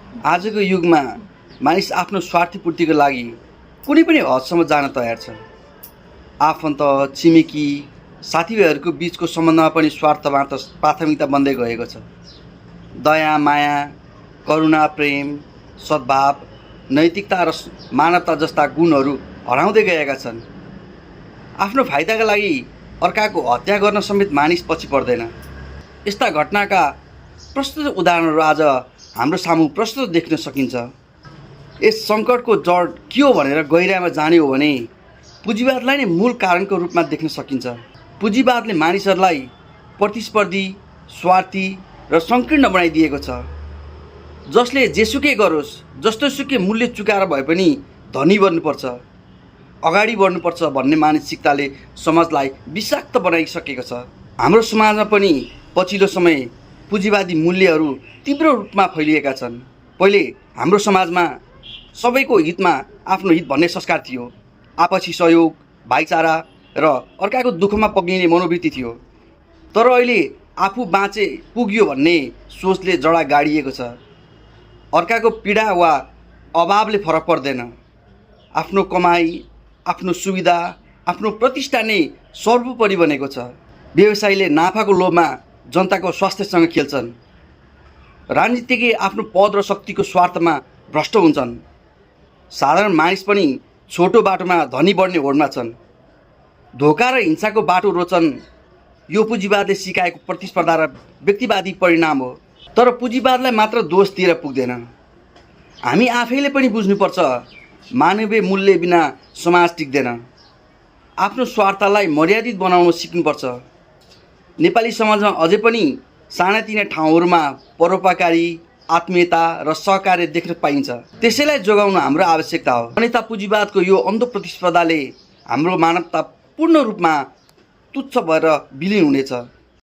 आजको युगमा मानिस आफ्नो स्वार्थपूर्तिको लागि कुनै पनि हदसम्म जान तयार छ। आफन्त, छिमेकी, साथीभाइहरूको बिचको सम्बन्धमा पनि स्वार्थमा त प्राथमिकता बन्दै गएको छ। दया, माया, करुणा, प्रेम, सद्भाव, नैतिकता र मानवता जस्ता गुणहरू हराउँदै गएका छन्। आफ्नो फाइदाका लागि अर्काको हत्या गर्न समेत मानिस पछि पर्दैन। यस्ता घटनाका प्रस्तुत उदाहरणहरू आज हाम्रो सामु प्रस्तुत देख्न सकिन्छ। यस सङ्कटको जड के हो भनेर गहिराइमा जाने हो भने पुँजीवादलाई नै मूल कारणको रूपमा देख्न सकिन्छ। पुँजीवादले मानिसहरूलाई प्रतिस्पर्धी, स्वार्थी र सङ्कीर्ण बनाइदिएको छ, जसले जेसुकै गरोस्, जस्तोसुकै मूल्य चुकाएर भए पनि धनी बन्नुपर्छ, अगाडि बढ्नुपर्छ भन्ने मानसिकताले समाजलाई विषाक्त बनाइसकेको छ। हाम्रो समाजमा पनि पछिल्लो समय पुँजीवादी मूल्यहरू तीव्र रूपमा फैलिएका छन्। पहिले हाम्रो समाजमा सबैको हितमा आफ्नो हित भन्ने संस्कार थियो। आपसी सहयोग, भाइचारा र अर्काको दुःखमा पग्लिने मनोवृत्ति थियो। तर अहिले आफू बाँचे पुग्यो भन्ने सोचले जडा गाडिएको छ। अर्काको पीडा वा अभावले फरक पर्दैन। आफ्नो कमाई, आफ्नो सुविधा, आफ्नो प्रतिष्ठा नै सर्वोपरि बनेको छ। व्यवसायीले नाफाको लोभमा जनताको स्वास्थ्यसँग खेल्छन्। राजनीतिज्ञ आफ्नो पद र शक्तिको स्वार्थमा भ्रष्ट हुन्छन्। साधारण मानिस पनि छोटो बाटोमा धनी बढ्ने होडमा छन्। धोका र हिंसाको बाटो रोचन यो पुँजीवादले सिकाएको प्रतिस्पर्धा र व्यक्तिवादी परिणाम हो। तर पुँजीवादलाई मात्र दोष दिएर पुग्दैन। हामी आफैले पनि बुझ्नुपर्छ, मानवीय मूल्य बिना समाज टिक्दैन। आफ्नो स्वार्थलाई मर्यादित बनाउन सिक्नुपर्छ। नेपाली समाजमा अझै पनि सानातिना ठाउँहरूमा परोपकारी, आत्मीयता र सहकार्य देख्न पाइन्छ। त्यसैलाई जोगाउन हाम्रो आवश्यकता हो। अन्यथा पुँजीवादको यो अन्ध प्रतिस्पर्धाले हाम्रो मानवता पूर्ण रूपमा तुच्छ भएर विलीन हुनेछ।